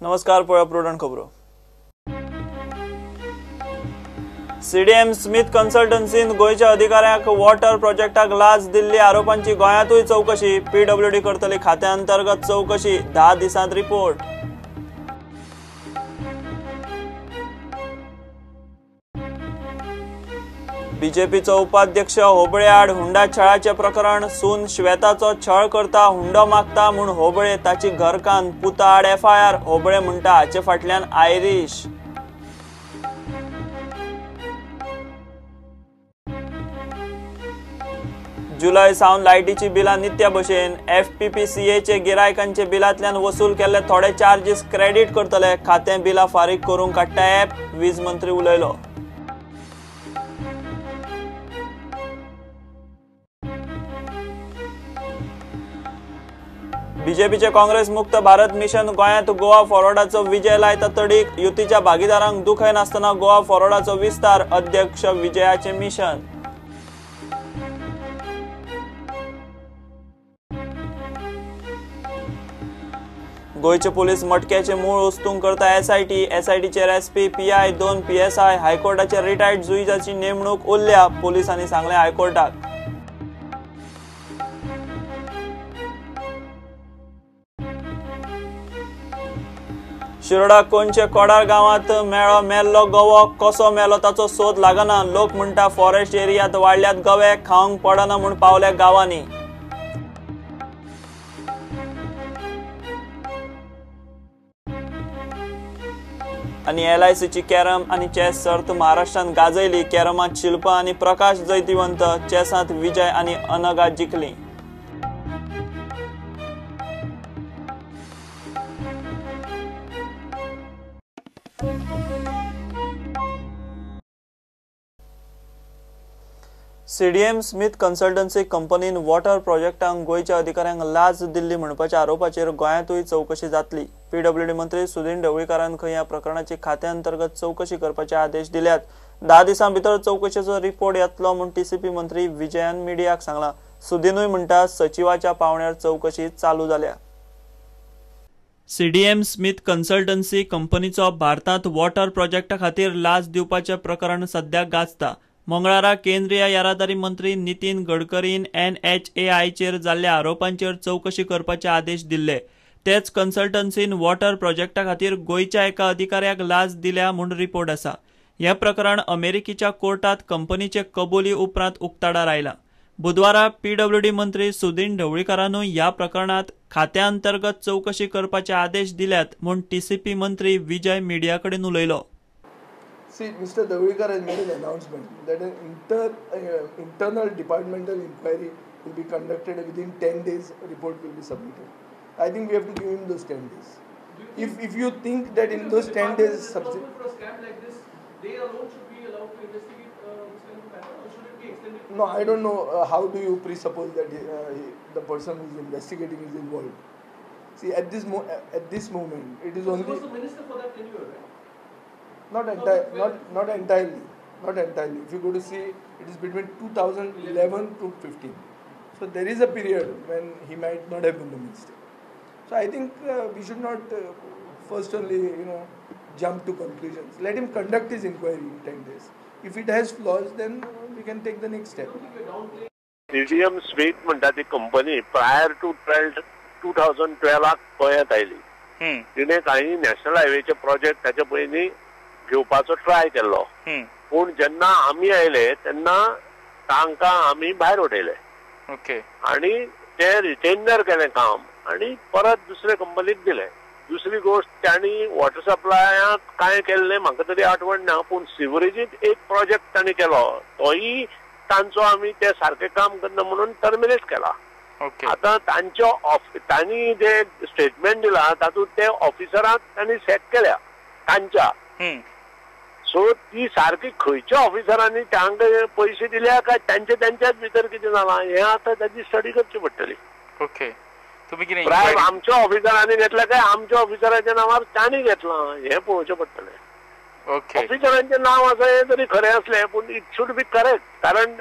नमस्कार, पळोवया प्रुडंट खबरो. सीडीएम स्मिथ कन्सल्टन्सीन गोंयच्या अधिकाऱ्यांक वॉटर प्रोजेक्टाक लाच दिल्ली आरोपांची गोंयांतूय चवकशी. पीडब्ल्यूडी करतली खात्या अंतर्गत चवकशी, 10 दिसांत रिपोर्ट. बीजेपीचो उपाध्यक्ष होबळे आड हुंडा छळाचे प्रकरण. सून श्वेताचो छळ करता, हुंडो मागता म्हूण होबळे ताची घरकान्न पुता आड एफआयआर. होबळे म्हणटा हाचे फाटल्यान आयरीश. जुलय सावन लायटीची बिलां नित्या भशेन. एफपीपीसीएचे गिरायकांचे बिलांतल्यान वसूल केल्ले थोडे चार्जीस क्रेडीट करतले. खातें बिलां फारीक करूंक काडटा ॲप, वीज मंत्री उलयलो. बीजेपीचे काँग्रेस मुक्त भारत मिशन गोंयांत गोवा फॉरवर्डाचो विजय लायता तडीक. युतीच्या भागीदारांक दुखय नासतना गोवा फॉरवर्डाचो विस्तार, अध्यक्ष विजयाचे मिशन. गोंयचे पोलीस मटक्याचे मूळ उस्तूंक करता एसआयटी. एसआयटीचेर एसपी, पीआय, 2 पीएसआय. हायकोर्टाचे रिटायर्ड जुईजाची नेमणूक उरल्या, पोलिसांनी सांगलें हायकोर्टाक. शिरोडा कोनचे कोडार गांवांत मेळो मेल्लो गवो. कसो मेलो ताचो सोद लागना. लोक म्हणटा फॉरेस्ट एरियांत वाडल्यात गवे, खावंक पडना म्हूण पावल्या गांवांनी. आनी एलआयसीची कॅरम आनी चॅस सर्त महाराष्ट्रान गाजयली. कॅरमांत शिल्पा आनी प्रकाश जैतिवंत, चॅसांत विजय आनी अनघा जिखली. सीडीएम स्मिथ कन्सल्टन्सी कंपनीन वॉटर प्रोजेक्टांक गोंयच्या अधिकाऱ्यांक लाच दिल्ली म्हणपाच्या आरोपाचेर गोंयांतूय चवकशी जातली. पीडब्ल्यूडी मंत्री सुदिन ढवळीकारान खंय ह्या प्रकरणाची खात्या अंतर्गत चवकशी करपाचे आदेश दिल्यात. 10 दिसां भितर चवकशेचो रिपोर्ट येतलो म्हूण टीसीपी मंत्री विजयान मिडियाक सांगला. सुदिनूय म्हणटा सचिवाच्या पावंड्यार चवकशी चालू जाल्या. सीडीएम स्मिथ कन्सल्टन्सी कंपनीचो भारतांत वॉटर प्रोजेक्टा खातीर लाच दिवपाचें प्रकरण सध्या गाजता. मंगळारा केंद्रीय येरादारी मंत्री नितीन गडकरीन एनएचएआयचेर जाल्ल्या आरोपांचेर चवकशी करपाचे आदेश दिल्ले. तेच कन्सल्टन्सीन वॉटर प्रोजेक्टा खातीर गोंयच्या एका अधिकाऱ्याक लाच दिल्या म्हूण रिपोर्ट आसा. हें प्रकरण अमेरिकेच्या कोर्टांत कंपनीचे कबुली उपरांत उक्ताडार आयलां. बुधवारा पीडब्ल्यूडी मंत्री सुदिन ढवळीकारानूय ह्या प्रकरणांत खात्या अंतर्गत चवकशी करपाचे आदेश दिल्यात म्हूण टीसीपी मंत्री विजय मिडिया कडेन उलयलो. See, Mr. Dhavalikar has made an announcement that an internal departmental inquiry will be conducted within 10 days. A report will be submitted. I think we have to give him those 10 days. If you think that in those 10 days, for a scam like this, they alone should be allowed to investigate this kind of matter, or should it be extended? No, I don't know. How do you presuppose that the person who is investigating is involved? See, at this moment, it is only. He was the minister for that tenure, right? Not entirely. If you go to see, it is between 2011 to 15. So there is a period when he might not have been the minister. So I think we should not first only, jump to conclusions. Let him conduct his inquiry in 10 days. If it has flaws, then we can take the next step. CDM Smith म्हणटा ती company prior two 2012 गोंयांत आयली. तिणें काही national हायवेचे project ताचे पयलीं घेवपाचो try केल्लो, पूण जेन्ना आमी आयले तेन्ना तांकां आमी भायर उडयले आनी ते रिटेंडर केलें काम आनी परत दुसरे कंपनीक दिलें. दुसरी गोश्ट तांणी वॉटर सप्लायांत कांय केल्लें म्हाका तरी आठवण ना, पूण सिवरेजींत एक प्रोजेक्ट तांणी केलो, तोय तांचो आमी ते सारकें काम करना म्हणून टर्मिनेट केला. आतां तांच्यो तांणी जे स्टेटमेंट दिलां तातूंत ते ऑफिसरांक तांणी सॅक केल्या तांच्या. सो ती सारकी खंयच्या ऑफिसरांनी तांकां पयशे दिल्या काय तांचे तांच्याच भितर कितें जालां हें आतां ताची स्टडी करची पडटली. ओके, तुमी कितें प्रायम आमच्या ऑफिसरांनी घेतला काय आमच्या ऑफिसराच्या नांवार तांणी घेतलां हें पळोवचें पडटलें. ओके, ऑफिसरांचें नांव आसा हें तरी खरें आसलें पूण it should be correct, कारण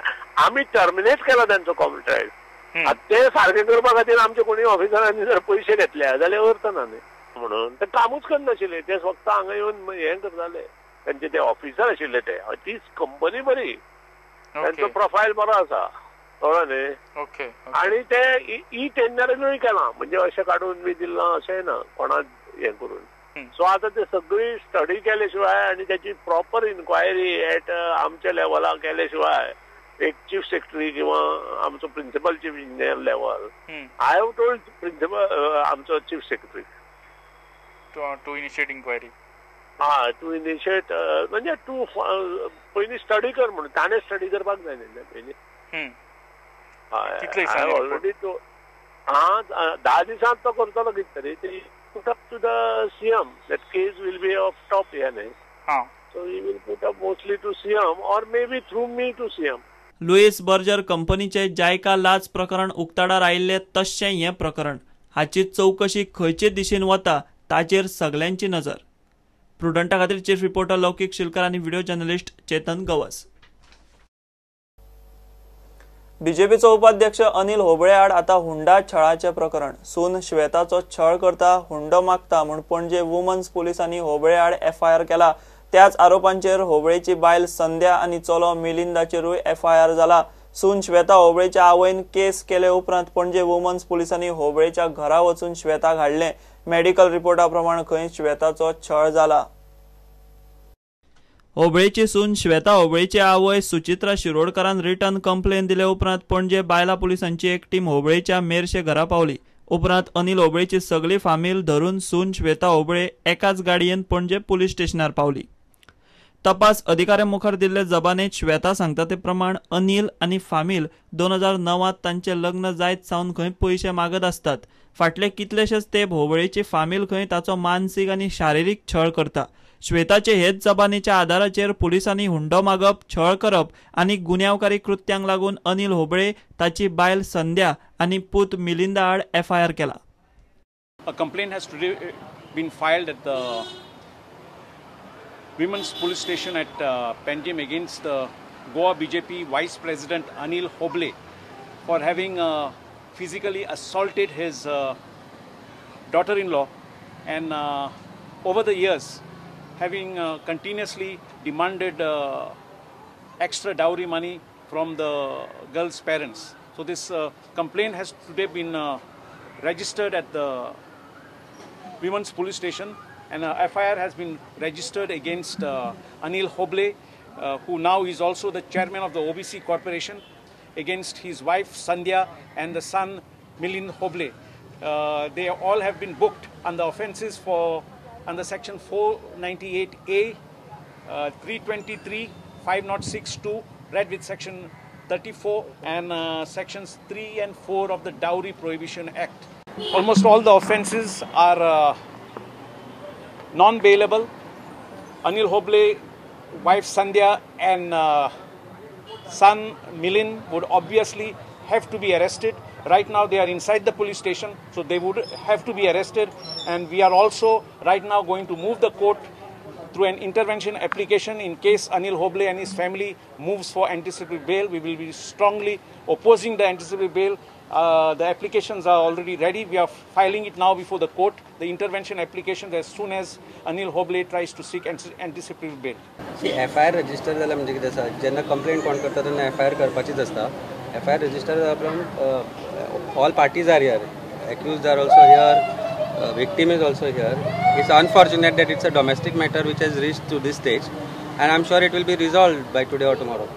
आमी टर्मिनेट केला तांचो कॉन्ट्रॅक्ट. आतां ते सारकें करपा खातीर आमच्या कोणी ऑफिसरांनी जर पयशे घेतल्या जाल्यार अर्थ ना न्ही. म्हणून ते कामूच करनाशिल्ले, ते फक्त हांगा येवन हें करताले. तांचे ते ऑफिसर आशिल्ले, ते तीच कंपनी बरी, तांचो प्रोफायल बरो आसा, कळ्ळो न्ही. आनी ते ई टेंडरूय केलां, म्हणजे अशें काडून बी दिलां अशेंय ना कोणाक हें करून. सो आतां ते सगळी स्टडी केले शिवाय आनी त्याची प्रॉपर इन्क्वायरी एट आमच्या लेवलाक केले शिवाय एक चीफ सेक्रेटरी किंवा आमचो principal chief engineer level, I have told principal आमचो chief secretary to initiate inquiry. हा, टू इनिशिएट म्हणजे टू पयलीं स्टडी कर म्हणून, ताणें स्टडी करपाक जाय न्ही पयलीं. हय, ऑलरेडी तो हा 10 दिसांत तो करतलो कितें तरी. Put up to the CM, that case will be of top here, ne? So he will put up mostly to CM or maybe through me to CM. Louis Berger कंपनीचे जायका लाच प्रकरण उक्ताडार आयिल्लें तशें हें प्रकरण. हाची चवकशी खंयचे दिशेन वता ताचेर सगल्यांची नजर. प्रुडंटा खातीर चीफ रिपोर्टर लौकीक शिलकर आनी व्हिडिओ जर्नलिस्ट चेतन गवस. बीजेपीचो उपाध्यक्ष अनिल होबळे आड आतां हुंडा छळाचें प्रकरण. सून श्वेताचो छळ करता, हुंडो मागता म्हूण पणजे वुमन्स पुलिसांनी होबळे आड एफआयआर केला. त्याच आरोपांचेर होबळेची बायल संध्या आनी चलो मिलिंदाचेरूय एफआयआर जाला. सून श्वेता होबळेच्या आवयन केस केले उपरांत पणजे वुमन्स पुलिसांनी होबळेच्या घरा वचून श्वेताक हाडलें. मेडिकल रिपोर्टा प्रमाण खंय श्वेताचो छळ जाला. होबळेची सून श्वेता होबळेची आवय सुचित्रा शिरोडकारान रिटर्न कंप्लेन दिले उपरांत पणजे बायला पुलिसांची एक टीम होबळेच्या मेरशे घरा पावली. उपरांत अनिल होबळेची सगळी फामील धरून सून श्वेता होबळे एकाच गाडयेन पणजे पुलीस स्टेशनार पावली. तपास अधिकाऱ्यां मुखार दिल्ले जबानेत श्वेता सांगता ते प्रमाण अनिल आनी फामील 2009 तांचे लग्न जायत सावन खंय पयशे मागत आसतात. फाटले कितलेशेच तेंप होबळेची फामील खंय ताचो मानसीक आनी शारिरीक छळ करता. श्वेताचे हेच जबानीच्या आधाराचेर पुलिसांनी हुंडो मागप, छळ करप आनी गुन्यांवकारी कृत्यांक लागून अनिल होबळे, ताची बायल संध्या आनी पूत मिलिंदा आड एफआयआर केला. A complaint has today been filed at the Women's Police Station at Panjim against the Goa BJP Vice President Anil Hoble for having physically assaulted his daughter-in-law and over the years having continuously demanded extra dowry money from the girl's parents. So this complaint has today been registered at the Women's Police Station, and an FIR has been registered against Anil Hoble, who now is also the chairman of the OBC Corporation, against his wife Sandhya and the son Milind Hoble. They all have been booked on the offences for under section 498A, 323, 5062, read with section 34 and sections 3 and 4 of the Dowry Prohibition Act. Almost all the offences are non-bailable. Anil Hoble, wife Sandhya and son Milind would obviously have to be arrested. Right now they are inside the police station, so they would have to be arrested, and we are also right now going to move the court through an intervention application in case Anil Hoble and his family moves for anticipatory bail. We will be strongly opposing the anticipatory bail. The applications are already ready. We are filing it now before the court, the intervention applications, as soon as Anil Hoble tries to seek anticipatory bail. See, FIR register जाला म्हणजे कितें आसा, जेन्ना complaint कोण करता तेन्ना FIR करपाचीच आसता. FIR register जाला उपरांत all parties are here, accused are also here, victim is also here. It's unfortunate that it's a domestic matter which has reached to this stage, and I'm sure it will be resolved by today or tomorrow.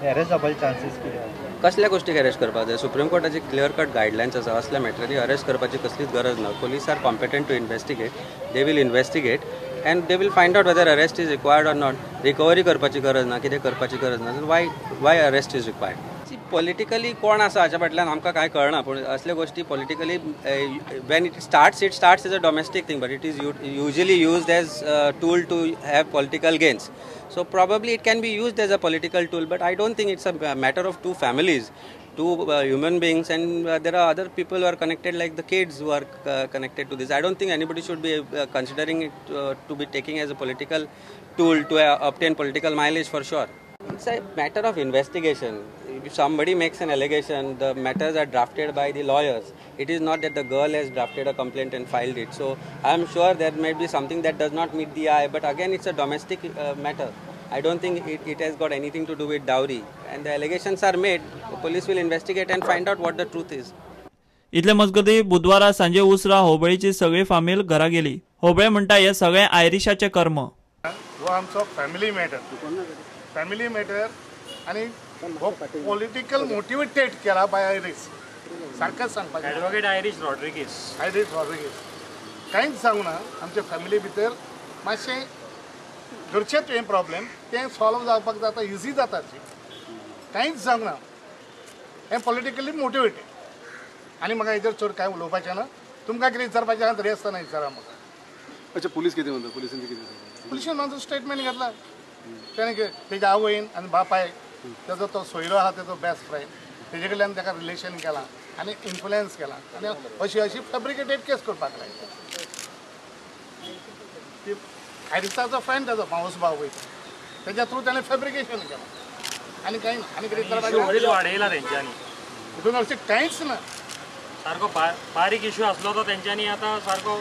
Arrest जावपाचे chances कितें? कसल्या गोष्टीक arrest करपाक जाय? Supreme कोर्टाची clear cut guidelines आसा, असल्या मॅटरांनी arrest करपाची कसलीच गरज ना. Police are competent to investigate, they will investigate and they will find out whether arrest is required or not. Recovery करपाची गरज ना, कितें करपाची गरज ना. Why arrest is required? Politically कोण आसा हाच्या फाटल्यान आमकां कांय कळना, पूण असल्या गोष्टी politically when it starts as a domestic thing, but it is usually used as tool to have political gains. So probably it can be used as a political tool, but I don't think it's a matter of two families, two human beings, and there are other people who are connected, like the kids who are connected to this. I don't think anybody should be considering it to be taking as a political tool to obtain political mileage for sure. It's a matter of investigation. If somebody makes an allegation, the matters are drafted by the lawyers. It is not that the girl has drafted a complaint and filed it. So I am sure there may be something that does not meet the eye, but again it's a domestic matter. I don't think it has got anything to do with dowry. And the allegations are made, the police will investigate and find out what the truth is. इतले मजगती बुधवारा सांजे उसरा होबळीची सगळी फामील घरा गेली. होबळे म्हणटा हे सगळे आयरिशाचे कर्म. हो आमचो फॅमिली मॅटर, फॅमिली मॅटर आनी हो पॉलिटिकल मोटिवेटेड केला बाय आयरीश. सारकेंच सांगपाचें advocate Irish Rodrigues. Irish Rodrigues कांयच जावंक ना. आमच्या फॅमिली भितर मातशें घरचेंच हें प्रॉब्लेम तें सॉल्व जावपाक जाता, इजी जाता. कांयच जावंक ना, हें पॉलिटिकली मोटिवेटेड. आनी म्हाका हेजेर चड कांय उलोवपाचें ना. तुमकां कितें विचारपाचें आसा तरी आसतना विचारा म्हाका. अच्छा, पुलीस कितें म्हणटा? पुलिसांचें कितें? पुलिशेन म्हाजो स्टेटमेंट घेतला. तेणें तेज्या आवयन आनी बापायक, तेजो तो सोयरो आहा तेजो बेस्ट फ्रेंड, तेजे कडल्यान ताका रिलेशन केलां आनी इन्फ्लुयन्स केला आनी अशी अशी फेब्रिकेटेड केस करपाक लायता. आयरिसाचो फ्रेंड तेजो मावस भाव वयता, तेज्या थ्रू तेणें फेब्रिकेशन केलां आनी कांय ना. आनी कितें विचारपाचें वाडयला तेंच्यांनी हितून अशें कांयच ना. सारको बारीक इशू आसलो तो तेंच्यांनी आतां सारको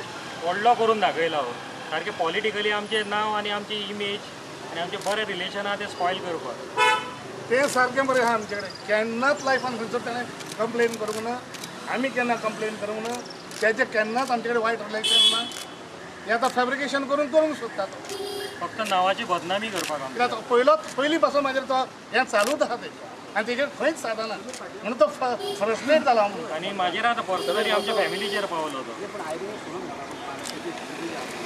व्हडलो करून दाखयला. सारकें पॉलिटिकली आमचें नांव आनी आमची इमेज आनी आमचें बरें रिलेशन आहा तें स्पॉयल करपाक. तें सारकें बरें आहा. आमचे कडेन केन्नाच लायफान खंयचो तेणें कंप्लेन करूंक ना, आमी केन्ना कंप्लेन करूंक ना, तेजें केन्नाच आमचे कडेन वायट रिलेशन ना. हें आतां फेब्रिकेशन करून करूंक सोदता तो, फक्त नांवाची बदनामी करपाक. कित्याक पयलीं पासून म्हाजेर तो हें चालूच आहा तेजें आनी तेजेर खंयच सादना म्हणून तो फ्रस्ट्रेट जाला. आनी म्हाजेर आतां पर्सनली आमच्या फॅमिलीचेर पावलो तो.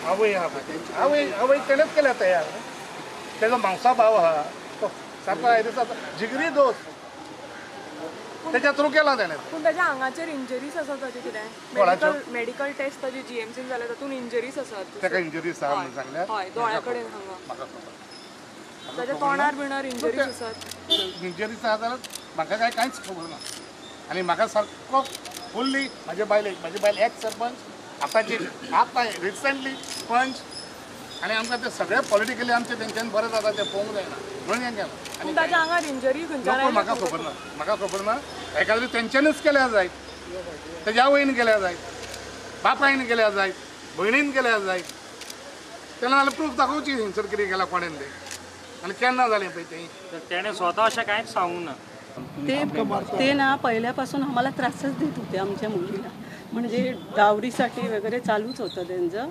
आवय आहा, आवय आवय तेणेच केल्या तयार. तेजो मावसा भाव आहा तो सारको आयरिसाचो जिगरी दोस्त, तेज्या थ्रू केला तेणें. पूण ताज्या आंगाचेर इंजरीज आसात ताचे कितें मेडिकल टेस्ट ताजी जीएमसीन जाल्या तातूंत इंजरीज आसात. ताका इंजरीज आहा म्हणून सांगल्या. हय, दोळ्या कडेन हांगा ताच्या तोंडार बिणार इंजरीज आसात. इंजरीज आहा जाल्यार म्हाका काय कांयच खबर ना. आनी म्हाका सारको फुल्ली म्हाजे बायलेक, म्हाजी बायल एक्स सरपंच, आतांची आतां रिसंटली पंच, आनी आमकां ते सगळे पॉलिटिकली आमचे तेंच्यान बरें जाता तें पळोवंक जायना म्हणून हें केलां. पूण ताच्या आंगार इंजरी खंयच्यान? म्हाका खबर ना, म्हाका खबर ना. एखाद्री तेंच्यांनीच केल्या जायत, तेज्या आवयन केल्या जायत, बापायन केल्या जायत, भयणीन केल्या जायत, तेन्ना जाल्यार प्रूफ दाखोवची थंयसर कितें केलां कोणेन तें आनी केन्ना जालें पळय तें. तेणें स्वता अशें कांयच सांगूंक ना. ते ना पहिल्यापासून आम्हाला त्रासच देत होते आमच्या मुलीला. म्हणजे डावरीसाठी वगैरे चालूच होतं त्यांचं.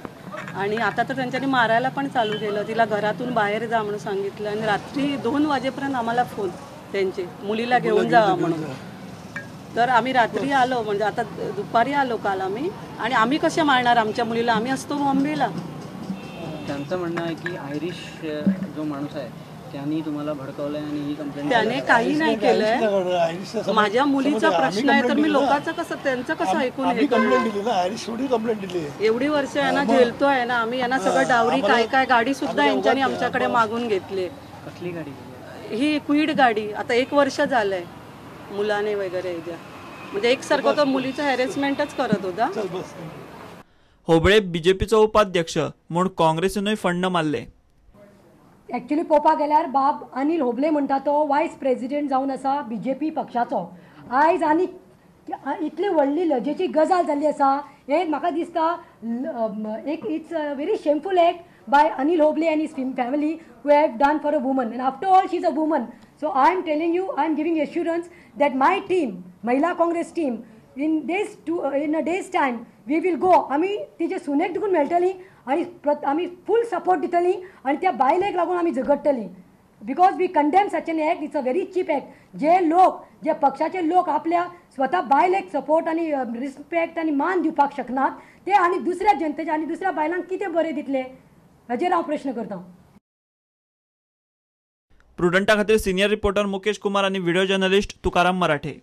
आणि आता तर त्यांच्यानी मारायला पण चालू केलं. तिला घरातून बाहेर जा म्हणून सांगितलं आणि रात्री 2 वाजेपर्यंत आम्हाला फोन त्यांचे, मुलीला घेऊन जा म्हणून. तर आम्ही रात्री आलो, म्हणजे आता दुपारी आलो काल आम्ही. आणि आम्ही कसे मारणार आमच्या मुलीला, आम्ही असतो बॉम्बेला. त्यांचं म्हणणं आहे की आयरिश जो माणूस आहे त्यांनी तुम्हाला भडकवलंय आणि ही कंप्लेंट. त्याने काही नाही केलंय. माझ्या मुलीचा प्रश्न आहे तर मी लोकांचं कसं त्यांचं कसं ऐकून हे एवढी वर्ष यांना झेलतो आहे ना आम्ही. यांना सगळं डावरी काय काय गाडी सुद्धा यांच्यानी आमच्याकडे मागून घेतली. कसली गाडी? ही क्विड गाडी. आता 1 वर्ष झालंय मुलाने वगैरे, म्हणजे एकसारखं तो मुलीचं हॅरेसमेंटच करत होता. होबळे बीजेपीचो उपाध्यक्ष म्हूण काँग्रेसीनूय फंड मारले. एक्चुअली पळोवपाक गेल्यार बाब अनिल होबले म्हणटा तो वायस प्रेजिडेंट जावन आसा बीजेपी पक्षाचो. आयज आनी इतली व्हडली लजेची गजाल जाल्ली आसा हें म्हाका दिसता एक it's a very shameful act by Anil Hoble and his family who have done for a woman, and after all she is a woman. So I am telling you, I am giving assurance that my team, Mahila Congress team, in days to in a day's time we will go. आमी तिचे सुनेक देखून मेळटली आनी आमी फूल support दितली आनी त्या बायलेक लागून आमी झगडटली. Because we condemn such an act. It's a very cheap act. जे लोक, जे पक्षाचे लोक आपल्या स्वता बायलेक सपोर्ट आनी रिस्पेक्ट आनी मान दिवपाक शकनात ते आनी दुसऱ्या जनतेच्या आनी दुसऱ्या बायलांक कितें बरें दितले हाजेर हांव प्रश्न करता. प्रुडंटा खातीर सिनियर रिपोर्टर मुकेश कुमार आनी व्हिडिओ जर्नलिस्ट तुकाराम मराठे.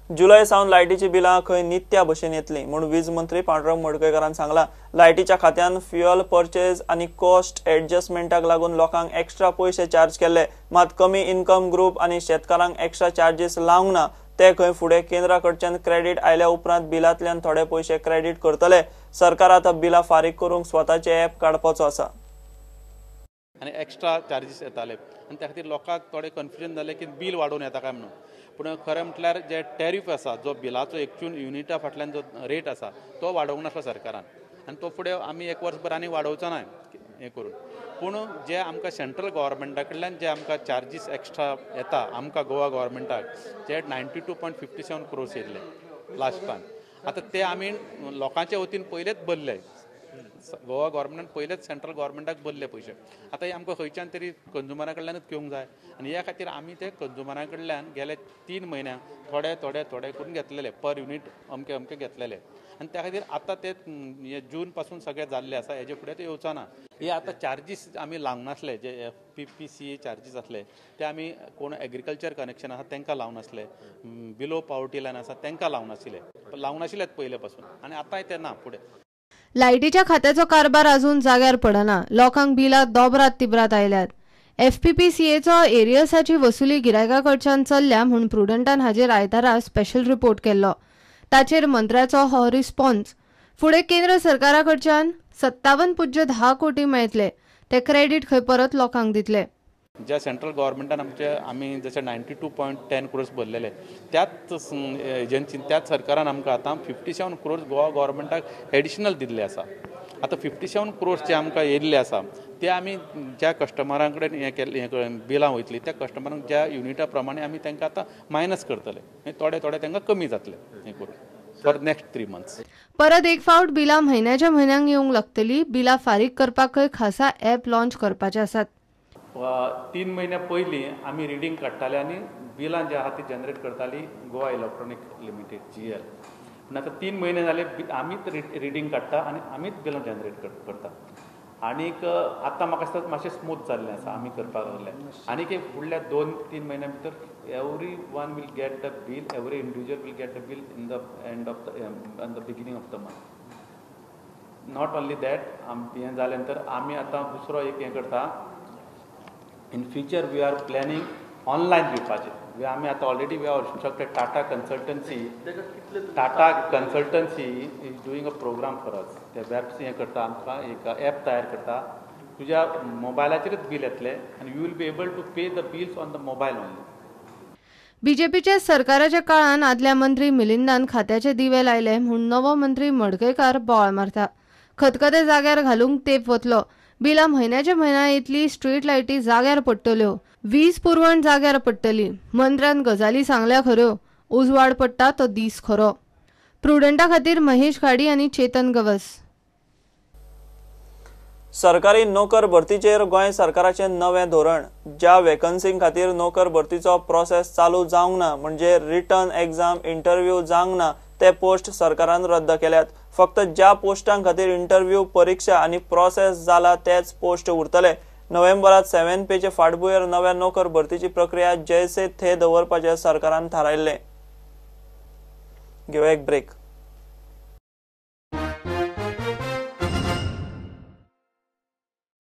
जुलय सावन लायटीची बिलां खंय नित्या भशेन येतली म्हूण वीज मंत्री पांडुरंग मडकयकारान सांगला. लायटीच्या खात्यान फ्युअल पर्चेज आनी कॉस्ट एडजस्टमेंटाक लागून लोकांक एक्स्ट्रा पयशे चार्ज केल्ले, मात कमी इन्कम ग्रुप आनी शेतकारांक एक्स्ट्रा चार्जीस लावंक ना. ते खंय फुडें केंद्रा कडच्यान क्रेडीट आयल्या उपरांत बिलांतल्यान थोडे पयशे क्रेडीट करतले. सरकार आतां बिलां फारीक करूंक स्वताचे ॲप काडपाचो आसा. आनी एक्स्ट्रा चार्जीस येताले आनी त्या खातीर लोकांक थोडें कन्फ्युजन जालें की बील वाडोवन येता काय म्हणून. पूण खरें म्हटल्यार जे टॅरीफ आसा, जो बिलाचो एक्चुअल युनिटा फाटल्यान जो रेट आसा तो वाडोवंक नासलो सरकारान आनी तो फुडें आमी एक वर्सभर आनी वाडोवचो ना हें करून. पूण जे आमकां सेंट्रल गव्हर्मेंटा कडल्यान जे आमकां चार्जीस एक्स्ट्रा येता आमकां गोवा गव्हर्मेंटाक जे 92.57 क्रोर्स येयल्ले लास्ट टायम, आतां ते आमी लोकांच्या वतीन पयलेच भरले, गोवा गव्हर्मेंटान पयलेच सेंट्रल गव्हर्मेंटाक भरले पयशे. आतां हे आमकां खंयच्यान तरी कंज्युमरा कडल्यानूच घेवंक जाय आनी ह्या खातीर आमी ते कंज्युमरा कडल्यान गेले 3 म्हयन्यांक थोडे थोडे थोडे करून घेतलेले, पर युनीट अमके अमके घेतलेले आनी त्या खातीर आतां ते जून पासून सगळे जाल्ले आसा, हेजे फुडें ते येवचो ना. हे आतां चार्जीस आमी लावंक नासले, जे FPPCA charges आसले ते आमी कोण एग्रीकल्चर कनेक्शन आसा तांकां लावंक नासले, बिलो पावर्टी लायन आसा तांकां लावंक नाशिल्ले, लावंक नाशिल्लेच पयले पासून आनी आतांय ते ना फुडें. लायटीच्या खात्याचो कारभार अजून जाग्यार पडना. लोकांक बिलां दोबरात तिबरात आयल्यात. FPPCAचो एरियर्साची वसुली गिरायका कडच्यान चल्ल्या म्हूण प्रुडंटान हाजेर आयतारा स्पेशल रिपोर्ट केल्लो. ताचेर मंत्र्याचो हो रिस्पॉन्स. फुडें केंद्र सरकारा कडच्यान 57.10 कोटी मेळटले, ते क्रेडीट खंय परत लोकांक दितले. ज्या सेंट्रल गव्हर्मेंटान आमचे आमी जशे 92.10 क्रोर्स भरलेले त्याच एजन्सीन त्याच सरकारान आमकां आतां 57 क्रोर्स गोवा गव्हर्मेंटाक एडिशनल दिल्ले आसा. आतां 57 क्रोर्स जे आमकां येयल्ले आसा ते आमी ज्या कस्टमरां कडेन हें केल्लें हें बिलां वयतलीं त्या कस्टमरांक ज्या युनिटा प्रमाणे आमी तांकां आतां मायनस करतले, थोडे थोडे तांकां कमी जातले हें करून फॉर नेक्स्ट 3 मंथ्स. परत एक फावट बिलां म्हयन्याच्या म्हयन्यांक येवंक लागतली. बिलां फारीक करपाकय खासा ॲप लॉन्च करपाचे आसात. 3 म्हयन्या पयलीं आमी रिडींग काडटाले आनी बिलां जे आहा ती जनरेट करताली गोवा इलेक्ट्रॉनीक लिमिटेड GL. पूण आतां 3 म्हयने जाले आमीच रिडींग काडटा आनी आमीच बिलां जनरेट करता. आनीक आतां म्हाका दिसता मातशें स्मूथ जाल्लें आसा, आमी करपाक लागले. आनीक एक फुडल्या 2-3 म्हयन्या भितर every one will get the bill, every individual will get the bill in the end of the in the beginning of the month. Not only that, हें जालें नंतर आमी आतां दुसरो एक हें करता, in future we are planning online दिवपाचें. आमी आतां already we are instructed Tata consultancy, Tata consultancy is doing a programme for us. ते वेब्स हें करता, आमकां एक एप तयार करता, तुज्या मोबायलाचेरच बील येतलें आनी you will be able to pay the bills on the mobile only. बीजेपीच्या सरकाराच्या काळान आदल्या मंत्री मिलिंदान खात्याचे दिवे लायले म्हूण नवो मंत्री मडकयकार बोवाळ मारता. खतखते जाग्यार घालूंक तेप वतलो. बिलां म्हयन्याच्या म्हयन्या येतली, स्ट्रीट लायटी जाग्यार पडटल्यो, वीज पुरवण जाग्यार पडटली. मंत्र्यान गजाली सांगल्या खऱ्यो, उजवाड पडटा तो दीस खरो. प्रुडंटा खातीर महेश घाडी आनी चेतन गवस. सरकारी नोकर भरतीचेर गोंय सरकाराचें नवें धोरण. ज्या वेकन्सीं खातीर नोकर भरतीचो प्रोसेस चालू जावंक ना, म्हणजे रिटर्न एग्जाम इंटरव्यू जावंक ना, ते पोस्ट सरकारान रद्द केल्यात. फक्त ज्या पोस्टां खातीर इंटरव्यू परीक्षा आनी प्रोसेस जाला तेच पोस्ट उरतले. नोव्हेंबरात 7 पेचे फाटभुंयेर नव्या नोकर भरतीची प्रक्रिया जैसे थे दवरपाचें सरकारान थारायल्लें. घेवया एक ब्रेक.